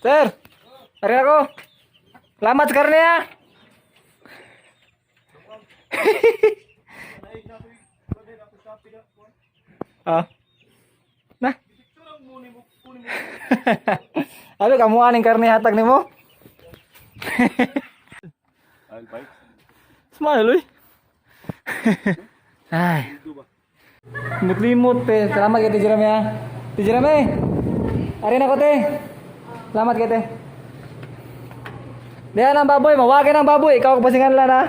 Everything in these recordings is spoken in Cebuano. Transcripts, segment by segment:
Sir! Ari ako. Salamat sa karne ah. Ah. Na. Ano kamuha ning karne hatag nimo? Smile uy. Ay. Limot te. Salamat kay Te Jeremy ah. Te Jeremy. Ari na ko te. Salamat kay te. Diyan ang baboy, mawagin ang baboy. Ikaw ang pasingan lang ha.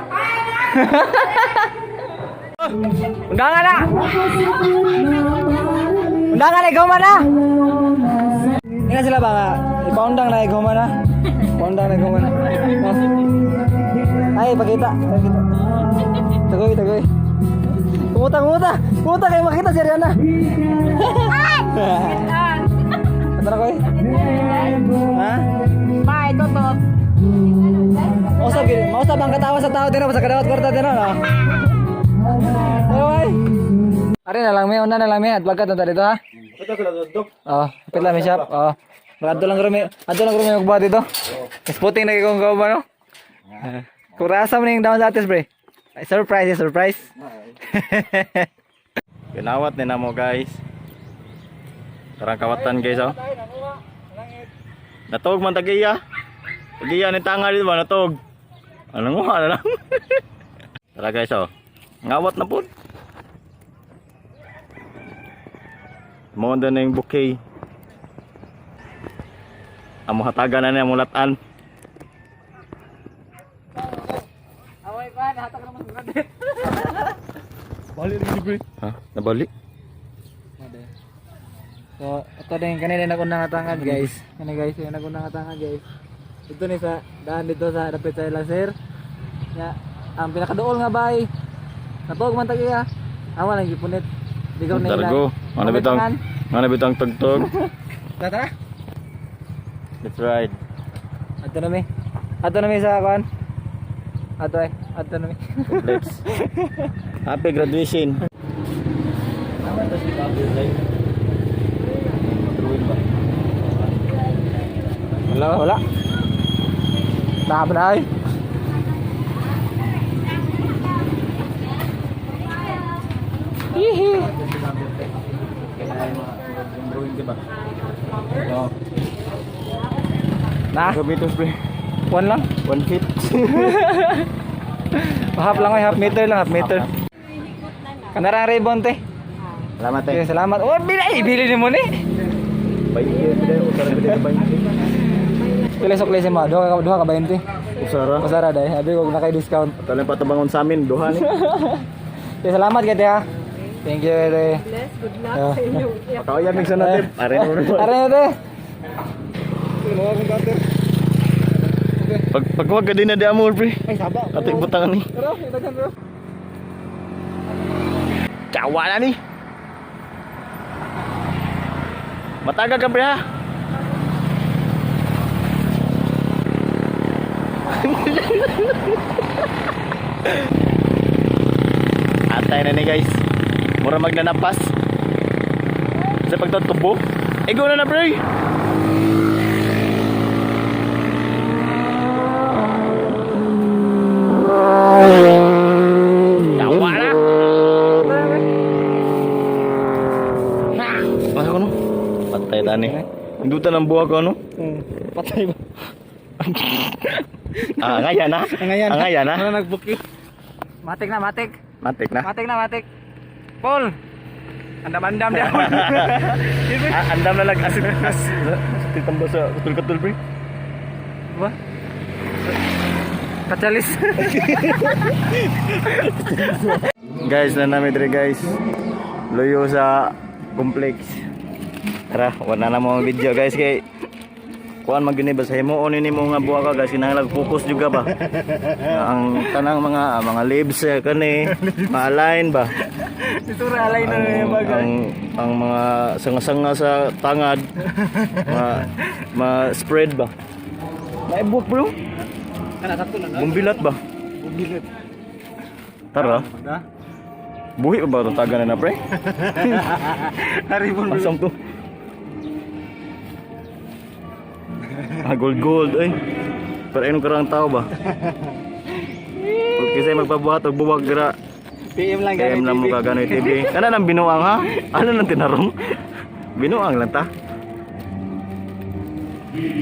Undangan na! Undangan na, ikaw man na! Ina sila ba nga? Ipaundang na, ikaw man na. Paundang na, ikaw man na. Oh. Ay, pakita. Pakita. Tagoy, tagoy. Kumuta, kumuta. Kumuta kayo makita si Ariana. Ito na ko eh. Ha? Bye, Totot. Mausap, gid. Mausap ang katawa sa tao din sa kadawat kwarta din no. Ay. Ari na lang may una na lang may adwagat na ta dito ha. Oh, kapit lang may shop. Oh. Adto lang rumi, adto lang rumi magbuhat dito. Spotting na kay kung ba no? Kurasa mo na yung down sa atis pre. Ay, surprise, eh, surprise. Ginawat ni namo guys. Karang kawatan guys oh. Natog man tagiya. Tagiya ni tanga dito ba natog. Ano nga na lang. Tara guys oh. Ngawat na pud. Mo na yung bouquet. Amo hatagan na niya mulatan. Away pa, hatag naman sa kadit. Balik rin pre. Ha? Nabalik? So, ito din kanina nagunang atangad guys. Kani guys, yung nagunang atangad guys. Ito ni sa daan dito sa dapit sa ila sir. Ya, ang pinakaduol nga bay. Natuog man tag iya. Awa lang gipunit. Ligaw na ila. Targo. Ano bitang? Ano bitang tugtog? Tara, tara. Let's ride. Ato na mi. Ato na mi sa kuan. Ato ay, ato na mi. Complex. Happy graduation. Wala, wala. Tama na ay. Hihi. Na, Meters pre. one lang. 1 feet. Half lang ay, half meter lang, half meter. Kanarang ribbon te. Salamat Okay, salamat. Oh, bili, ay, bili ni mo ni. Pila sa klase mo? Duha ka 20. Usara. Pasara dai, abi ko na kay discount. Talan patabangon sa amin, duha ni. Okay, salamat kay te ha. Thank you te. Bless, good luck Ah. sa inyong Pakauyab mig sa natin. Are mo. Aray na te. Pag pagwag ka din na di amor pre. Ay, saba. Ato ibutang ni. Pero, ito dyan, bro. Chawa na ni. Matagal ka pre ha. Atay na ni guys. Mura magnanapas. Sa pagtatubo. Ego na na pre. Chawa na. Masa ko no? Patay tani. Indutan ang buha ko no? Patay ba? Ah, ngayan na. Angayan. Angayan na. Ano nagbuki? Matik na, matik. Matik na. Matik na, matik. Paul. Andam-andam dia. Ah, andam na lag asin as. Titamba sa katul-katul pre. Ba? Kachalis. Guys, na namin dire guys. Luyo sa complex. Tara, wala na mo ang video guys kay kuan man gini basta himuon ni mo nga buha ka guys kinahanglan focus juga ba. Ang tanang mga leaves eh, kani ma-align ba. Ito ralay na Ang, yung bagay. ang mga sanga-sanga sa tangad ma spread ba. Naibok bro. Kana sakto na. Bumbilat ba? Bumbilat. Tara. Da? Buhi pa ba itong taga na na pre? Haribon. Asam to. Ah, gold gold oy. Pero ayun karang tao ba? Pag kasi magpabuhat og buwag gra. PM lang PM lang mo kaganoy TV. Kana nang binuang ha? Ano nang tinarong? Binuang lang ta.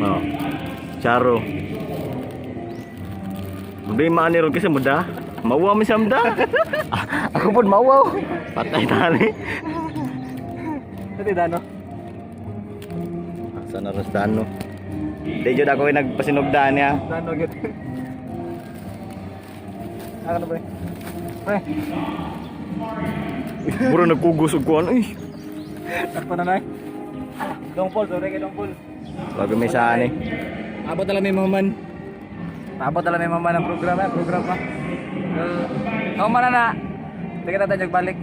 Oh. Charo. Problema ani ron kasi muda. Mauwa man siya muda. Ako pod mauwaw. Patay tani. Dati dano. Asa na ros dano? Di jud ako yung nagpasinugdan niya. Dano gyud. Ano na pre? Pre, Mura nagkugos og kuan uy. takpo na nay. Dong Paul, sorry kay Dong Paul. Bago may saan eh. Abot na lang may maman. Abot na lang may maman ang programa, eh, program pa. Uh, na na. Sige na tayo balik.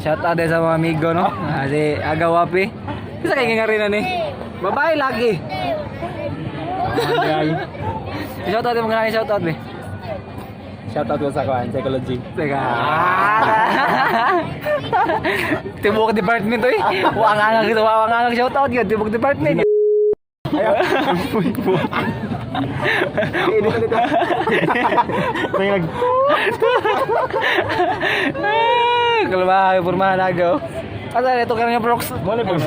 Shout out din sa mga amigo no. Ah, si Agawapi. Isa kay nga rin na ni. Babae lagi. Shout out din mga shout out be. Shout out ko sa kuan, psychology. Teka. Tibok department oy. Wa nga nga wa nga nga shout out yun tibok department. May nag Ah, Kalma, pormahan agaw. Asa ito ka yung prox. Mole pang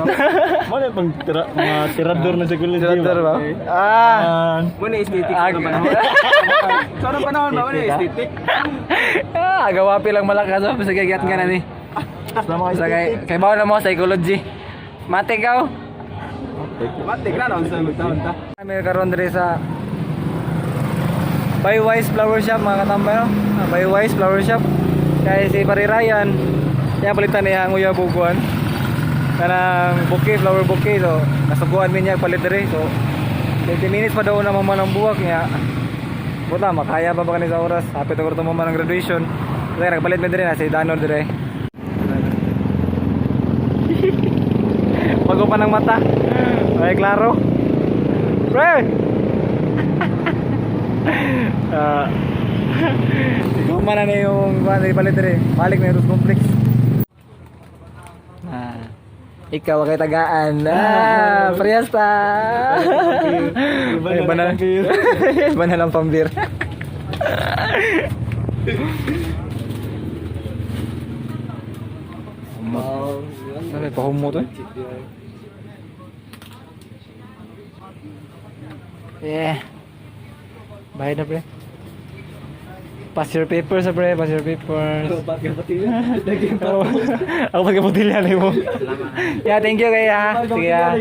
mole pang tira, mga tirador na psychology. Tirador ba? Ah. Muna aesthetic sa panahon. Sa anong panahon ba muna aesthetic? Ah, agawapi lang malakas oh. Basta gagayat ka na ni. Basta kay kay bawo na mo psychology. Mate ka oh. Matik na naon sa taon ta. Kami karon diri sa By Wise Flower Shop mga katambay no. Ah, By Wise Flower Shop. Kay si Pare Ryan, niya palitan niya ang uyab og kuan. Kanang bouquet, flower bouquet so nasuguan mi niya palit diri so 20 minutes pa daw na mama ng buwak niya. Buta makaya pa ba kani sa oras? Hapit ako mama ng graduation. Kaya nagpalit mi diri na si Danon diri. Bago pa ng mata. Ay klaro. Pre! Ah. Ikaw man na yung kuan palit diri. Balik na yung complex. Ah. Ikaw kay tagaan. Ah, parehas ta. Iba na lang. Iba na lang pambir. Ano, pahumo to eh. Yeah. Bayad na pre. Pass your papers pre, pass your papers. Ako ako pagkaputilya na mo. Yeah, thank you kaya. Sige ah.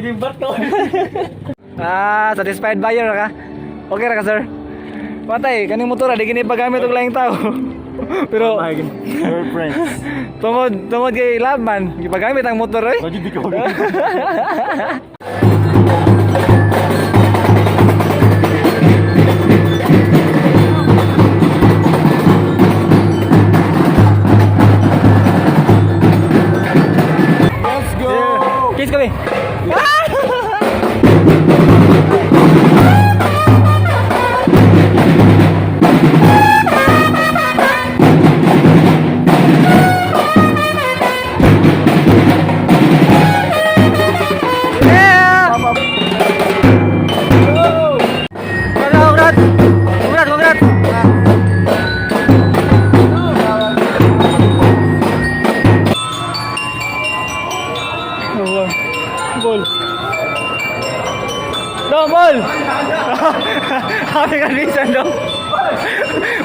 Ah, satisfied buyer ka? Okay ra ka, sir? Patay, kaning motor ah, di kini pagamit og laing tao. Pero Her friends. tungod tungod kay love man, gipagamit ang motor oy. Lagi di ko. Let's go. Kiss kami. Yeah! Congrats! Congrats! Congrats! Ball. No, ball! Happy graduation, dong.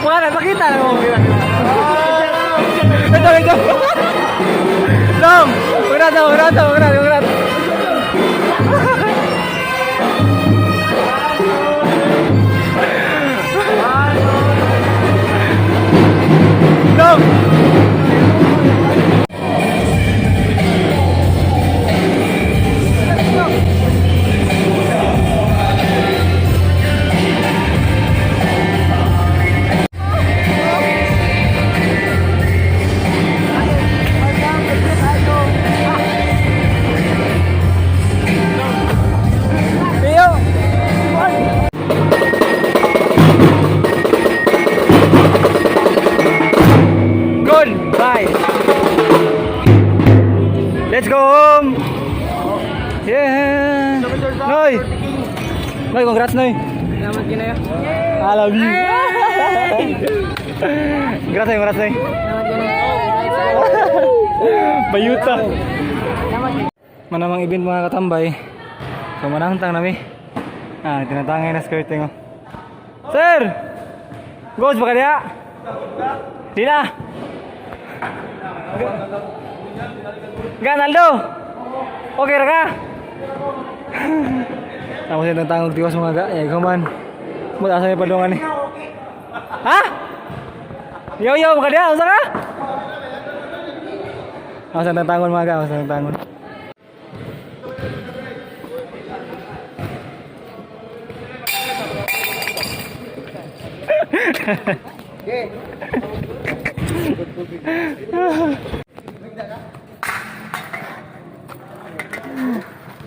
Wala, pakita na mo. Ito, ito. Dong! Congrats, congrats, congrats, congrats. Dong! Leo! Goodbye! Let's go home! Yeah! Noy! Noy, congrats, Noy. Salamat kinayo. I love you. Congrats, Noy, congrats, Noy. Salamat kinayo. Bayuta. Manamang event, mga katambay. So manangtang nami. Ah, tinatangay na skirt ko. Sir! Goes ba kaya? Di na. Ganaldo! Okay ra ka? Tapos yung tangog tiwas, mga ga. Eh, kuman. Mula sa may padungan eh. Ha? Yo yo, baka diha, unsa ka? Asa nang tangon, mga ga, asa nang tangon.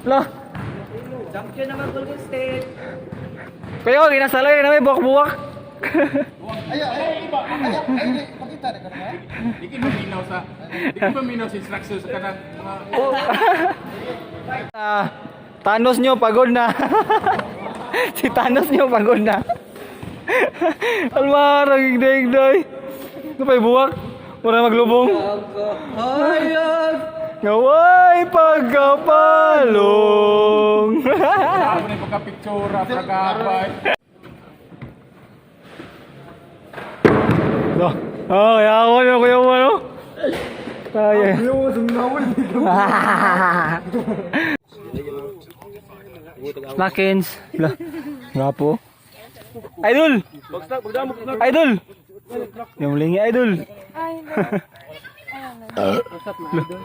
Lo. Champion naman Golden State. Kayo, ginasalay na may buwak-buwak. Di ko maminaw sa instruction sa kanang mga Ah, Thanos nyo, pagod na. Si Thanos nyo, pagod na. Almar, ang igday-igday. Ito pa'y buwak. Wala maglubong. Ngaway pagkapalong. Ako na pagka-pictura, pagkabay. No. Oh, kaya ako no, kuya mo, no? Ay, ay. Snackins. Bla. Gapo. Idol! Idol! Yung lingi, idol.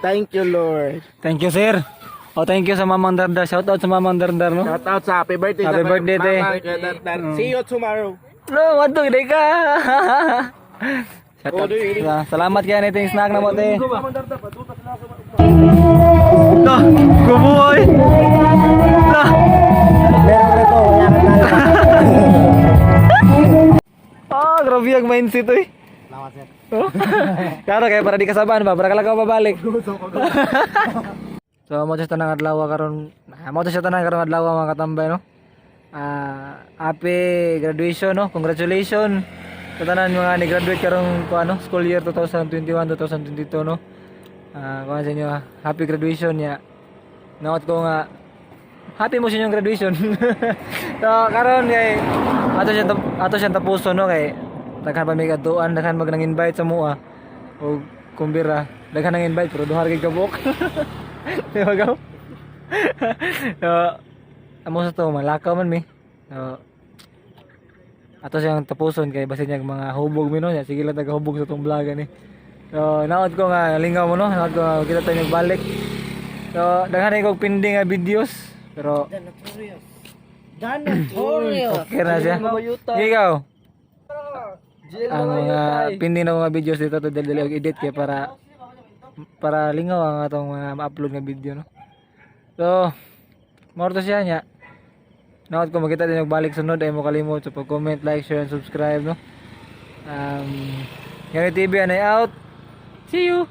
Thank you, Lord. Thank you, sir. Oh, thank you sa Mamang Dardar. Shout out sa Mamang Dardar, no? Shout out sa happy birthday. Happy birthday, te. See you tomorrow. No, wadto gid ka. Shout out. Salamat kaya nito yung snack na mo, te. No, kubuoy. No. Meron na to, wala ka na. Ah, grabe ang mindset oy. Salamat, sir. Oh. Klaro kay para di kasabaan ba, para kalakaw pabalik. So mo sa tanang adlaw karon, mo sa tanang karon adlaw, mga katambay, no. Ah, happy graduation, no. Congratulations sa tanan mga ni-graduate karong ko ano, school year 2021 2022, no. Ah, kuan sa inyo, ah, happy graduation niya. Naot ko nga happy mo sa inyong graduation. So karon kay ato siya tapuson, no, kay daghan pa may katuan, daghan mag nang invite sa mua. O kumbira, daghan nang invite pero duha ra kay kabuk. Di ba gaw? So, amo sa to malakaw man mi. So, ato siyang tapuson kay basin niya mga hubog mi, no. Sige lang taga hubog sa tong vlog ani. So, naot ko nga lingaw mo, no. Naot ko nga kita tayo nagbalik. So, daghan kog pending nga videos pero Notorious. okay na siya. Ikaw. Ang mga pending na mga videos dito to dali og edit kay para para lingaw ang atong mga ma-upload nga video, no. So, mao to siya niya. Naot ko makita din balik sunod ay mo kalimot sa pag-comment, like, share and subscribe, no. Gary TV anay out. See you.